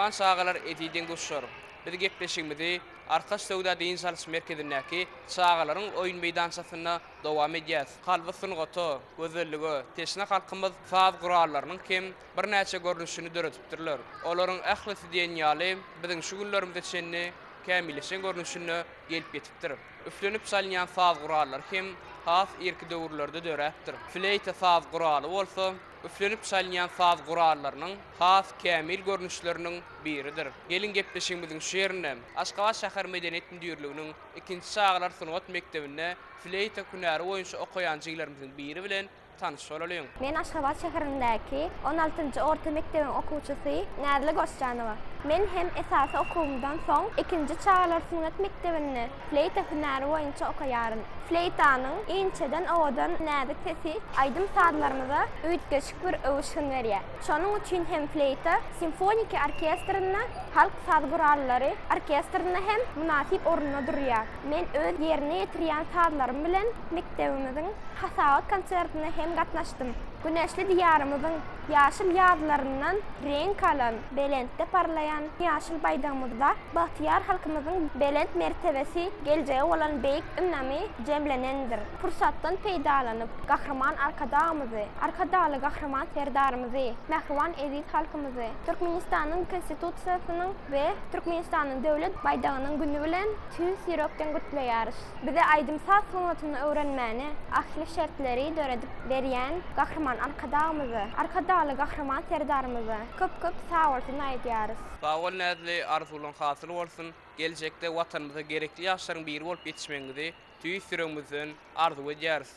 Mähriban çagalar, eziz deň-duşlar! Biz gepleşigimizi Arkaç söwda-dynç alyş merkezindäki çagalaryň oýun meýdançasynda dowam edýäs. Kalby sungata, gözellige teşne halkymyz saz gurallarynyň hem birnäçe görnüşini döredipdirler. Olaryň ählisi diýen ýaly biziň şu günlerimize çenli kämilleşen görnüşinde gelip ýetipdir. Üflenip çalynýan saz gurallary hem has irki döwürlerde döräpdir. Fleýta saz guraly bolsa üflenip çalynýan saz gurallarynyň has kämil görnüşleriniň biridir. Geliň gepleşigimiziň şu ýerinde Aşgabat şäher medeniýet müdirliginiň ikinji çagalar sungat mekdebinde fleýta hünäri boýunça okaýan jigilerimiziň biri bilen tanyş bolalyň. Men Aşgabat şäherindäki on altynjy orta mekdebiň okuwçysy Näzli Goşjanowa. Men hem esasy okuwymdan soň ikinji çagalar sungat mekdebinde fleýta hünäri boýunça okaýaryn. Fleýtanyň inçeden owadan näzik sesi aýdym-sazlarymyza üýtgeşik bir öwüşgin berýär. Şonuň üçin hem fleýta simfoniki orkestrinde, halk saz gurallary orkestrinde hem mynasyp orunda durýar. Men öz ýerine ýetirýän sazlarym bilen mekdebimiziň hasabat konsertine hem gatnaşdym. Güneşli Diýarymyzyň ýaşyl ýazlaryndan reňk alan, belentde parlaýan ýaşyl baýdagymyzda bagtyýar halkymyzyň belent mertebesi, geljege bolan beýik ynamy jemlenendir. Pursatdan peýdalanyp, Gahryman Arkadagymyzy, Arkadagly Gahryman Serdarymyzy, mähriban eziz halkymyzy Türkmenistanyň Konstitusiýasynyň we Türkmenistanyň Döwlet baýdagynyň güni bilen tüýs ýürekden gutlaýarys. Bize aýdym-saz sungatyny öwrenmäne ahli şertleri döredip berýän Gahryman Arkadagymyza, Arkadagly Gahryman Serdarymyza köp-köp sagbolsun aýdýarys. Sag bol Näzli, arzuwlaň hasyl bolsun, geljekde Watanymyza gerekli ýaşlaryň biri bolup ýetişmegiňizi tüýs ýüregimizden arzuw edýäris.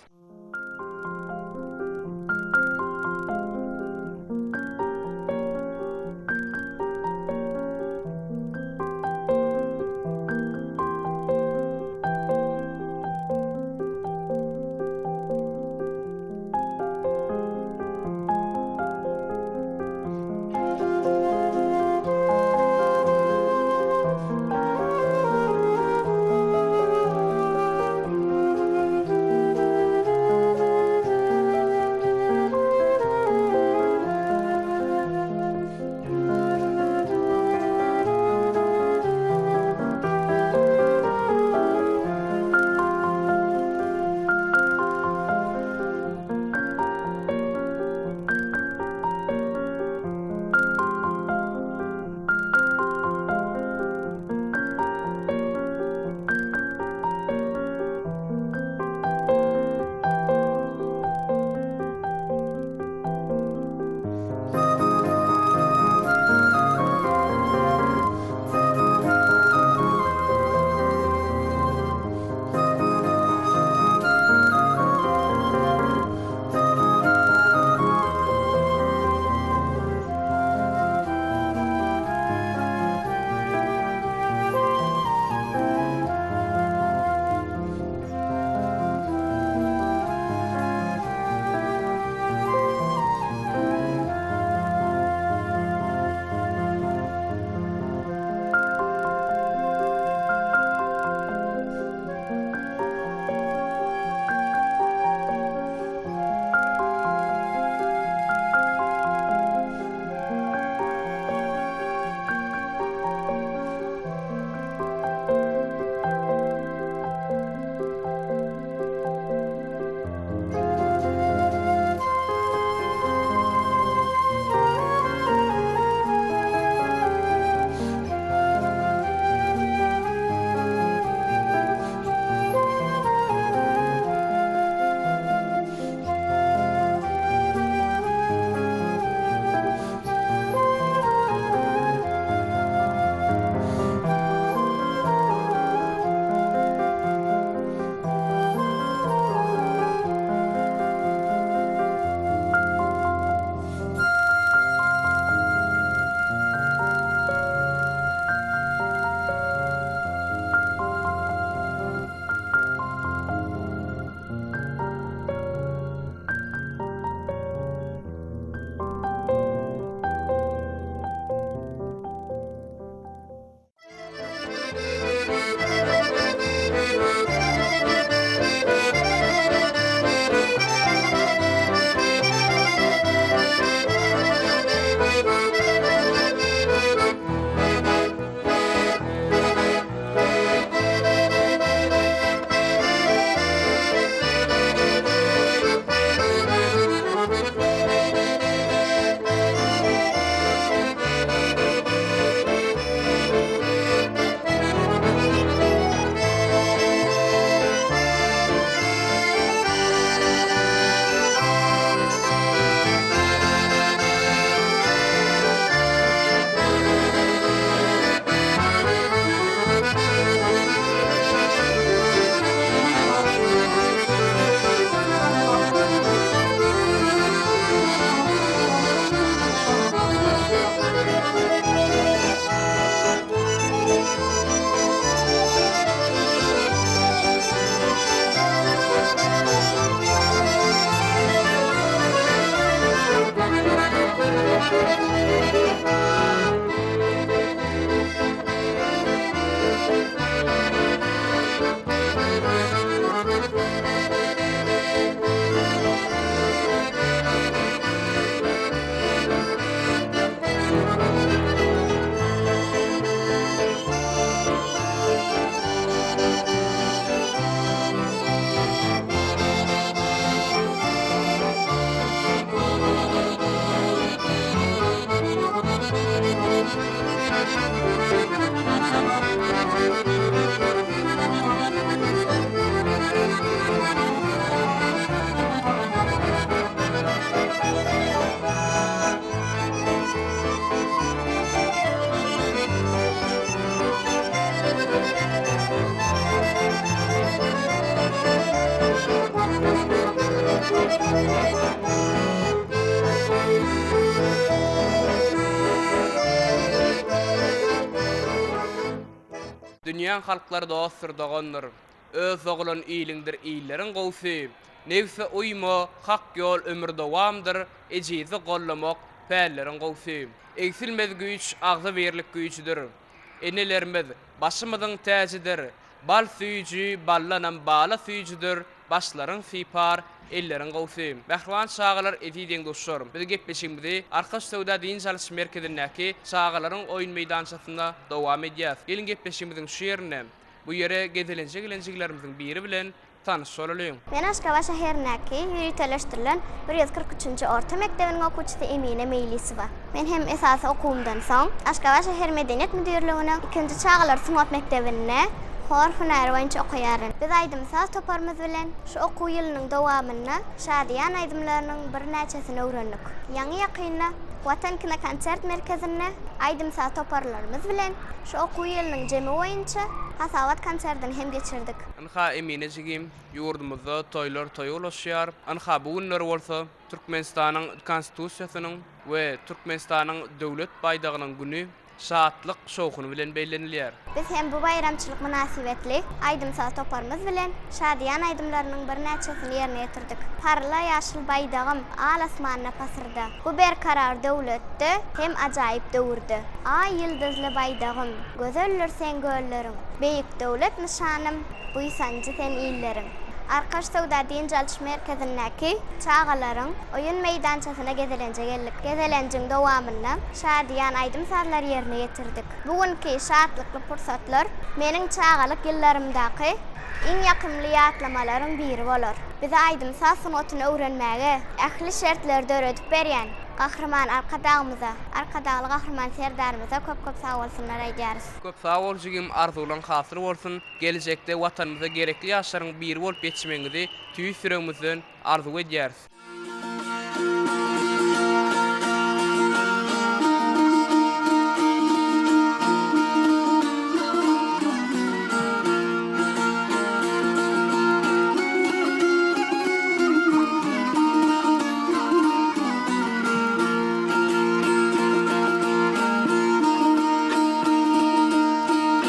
Dünýäň halklary dostdur, dogandyr. Öz doglan iliňdir illeriň gowsy. Nebse uýma, hak ýol ömür dowamdyr, Ejizi gollamak pälleriň gowsy. Egsilmez güýç agzybirlik güýjüdir. Enelerimiz, başymyzyň täjidir. Bal süýji, ballanam bala süýjüdir, Başlaryň sypar, elleriň gowsy. Mähriban çagalar, eziz deň-duşlar! Biz gepleşigimizi Arkaç söwda-dynç alyş merkezindäki çagalaryň oýun meýdançasynda dowam edýäs. Geliň gepleşigimiziň şu ýerinde bu ýere gezelenje gelen jigilerimiziň biri bilen tanyş bolalyň. Men Aşgabat şäherindäki ýöriteleşdirilen 143-nji orta mekdebiniň okuwçysy Emine Meýlisowa. Men hem esasy okuwymdan soň, Aşgabat şäher medeniýet müdirliginiň ikinji çagalar sungat mekdebinde hor hünäri boýunça okaýaryn. Biz aýdym-saz toparymyz bilen şu okuw ýylynyň dowamynda şadyýan aýdymlarynyň birnäçesini öwrendik. Ýaňy-ýakynda Watan kinokonsert merkezinde aýdym-saz toparlarymyz bilen şu okuw ýylynyň jemi boýunça hasabat konsertini hem geçirdik. Ynha, Emine jigim, ýurdumyzda toýlar toýa ulaşýar. Ynha, bu günler bolsa Türkmenistanyň Konstitusiýasynyň we Türkmenistanyň Döwlet baýdagynyň güni şatlyk, şowhun bilen bellenilýär. Biz hem bu baýramçylyk mynasybetli aýdym-saz toparymyz bilen şadyýan aýdymlarynyň birnäçesini ýerine ýetirdik. Parla ýaşyl baýdagym, al asmanda pasyrda. Bu berkarar döwletde hem ajaýyp döwürde. Aý ýyldyzly baýdagym, gözeldir seň gölleriň. Beýik döwlet nyşanym, buýsanjy sen illeriň. Arkaç söwda-dynç alyş merkezindäki çagalaryň oýun meýdançasyna gezelenje geldik. Gezelenjiň dowamynda şadyýan aýdym-sazlary ýerine ýetirdik. Bu günki şatlykly pursatlar meniň çagalyk ýyllarymdaky iň ýakymly ýatlamalaryň biri bolar. Bize aýdym-saz sungatyny öwrenmäge ähli şertleri döredip berýän Gahryman Arkadagymyza, Arkadagly Gahryman Serdarymyza köp-köp sagbolsunlar aýdýarys. Köp sag bol jigim arzuwlaň hasyl bolsun gelejekde watanymyza gerekli ýaşlaryň biri bolup ýetişmegiňizi tüýs ýüregimizden arzuw edýäris.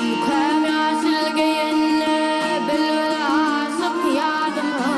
Ülkäm ýaşyl geýende bilbil aşyk ýadyma.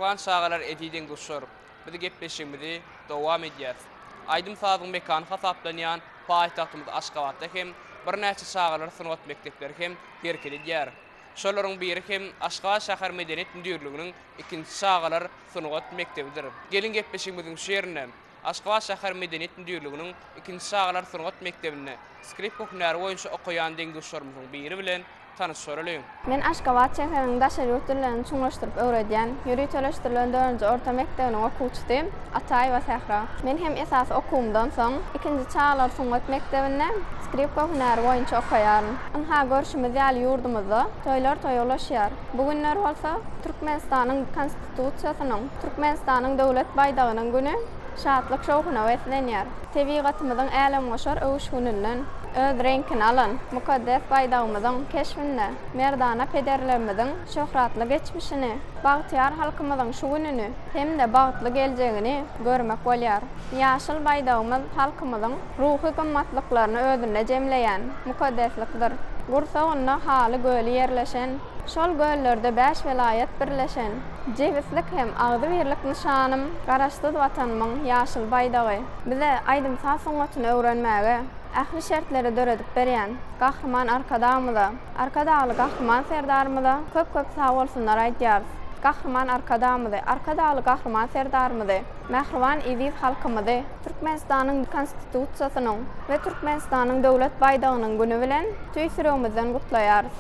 Mähriban çagalar eziz deň-duşlar, biz gepleşigimizi dowam edýäs. Aýdym-sazyň mekany hasaplanýan paýtagtymyz Aşgabatda hem birnäçe çagalar sungat mekdepleri hem hereket edýär. Şolaryň biri hem Aşgabat şäher medeniýet müdirliginiň ikinji çagalar sungat mekdebidir. Geliň gepleşigimiziň şu ýerinde Aşgabat şäher medeniýet müdirliginiň ikinji çagalar sungat mekdebinde skripka hünäri boýunça okaýan deň-duşlarymyzyň biri bilen tanyş göreliň. Men Aşgabat şäheriniň daşary ýurt dillerini çuňlaşdyryp öwredýän, ýöriteleşdirilen dördünji orta mekdebiniň okuwçysy Ataýewa Sähra. Men hem esasy okuwymdan soň, ikinji çagalar sungat mekdebinde skripka hünäri boýunça okaýaryn. Ynha, görşümiz ýaly ýurdumyzda toýlar toýa ulaşýar. Bu günler bolsa Türkmenistanyň Konstitusiýasynyň, Türkmenistanyň Döwlet baýdagynyň güni şatlyk-şowhuna beslenýär. Tebigatymyzyň älemgoşar öwüşgininden öz reňkini alan mukaddes baýdagymyzyň keşbinde merdana pederlerimiziň şöhratly geçmişini, bagtyýar halkymyzyň şu gününi hem-de bagtly geljegini görmek bolýar. Ýaşyl baýdagymyz halkymyzyň ruhy gymmatlyklaryny özünde jemleýän mukaddeslikdir. Gursagynda haly göli ýerleşen, şol göllerde bäş welaýat birleşen, jebislik hem agzybirlik nyşanym Garaşsyz Watanymyň ýaşyl baýdagy. Bize aýdym-saz sungatyny öwrenmäge ähli şertleri döredip berýän Gahryman Arkadagymyza, Arkadagly Gahryman Serdarymyza köp-köp sagbolsunlar aýdýarys. Gahryman Arkadagymyzy, Arkadagly Gahryman Serdarymyzy, mähriban eziz halkymyzy Türkmenistanyň Konstitusiýasynyň we Türkmenistanyň Döwlet baýdagynyň güni bilen tüýs ýüregimizden gutlaýarys.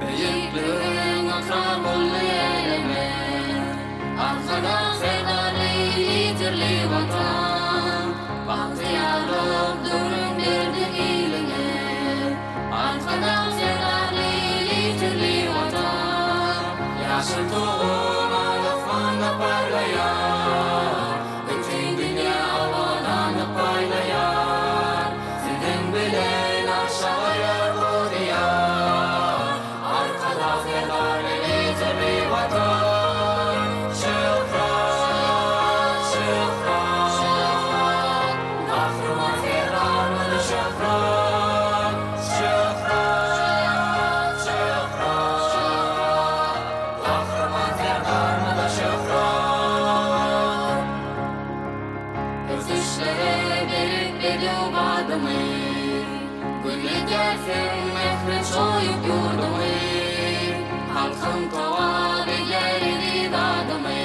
Beýikligiň ykrar boldy äleme, Arkadag Serdarly Liderli Watan, Bagtyýarlyk döwrün berdi iliňe, Arkadag Serdarly Liderli Watan. Ýaşyl tugum al-asmanda parlaýar, Bütin dünýä abadanlyk paýlaýar. Siziň bilen. goýup ýurduňy, Halkyň togap edýär eziz adyňy.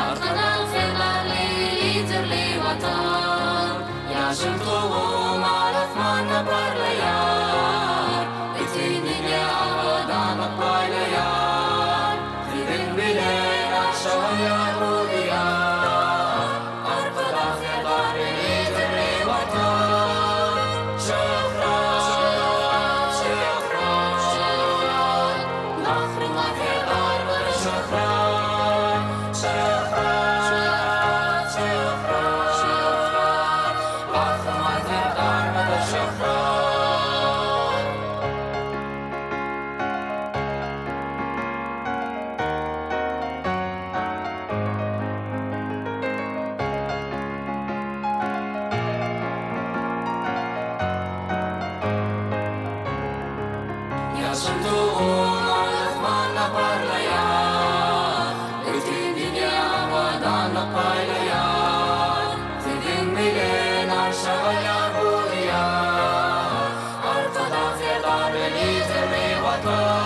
Arkadag Serdarly Liderli Watan, Ýaşyl tugum al-asmanda parlaýar, Bütin dünýä abadanlyk paýlaýar. Siziň bilen arşa galýar bu Diýar, Arkadag Serdarly Liderli Watan. Şöhrat, şöhrat, Gahryman Serdarymyz şöhrat, şöhrat, şöhrat, Gahryman Serdarymyz şöhrat. Ýaşyl Tugum al-asmanda parlaýar, Bütin dünýä abadanlyk paýlaýar. Siziň bilen arşa galýar bu Diýar, Arkadag Serdarly Liderli Watan.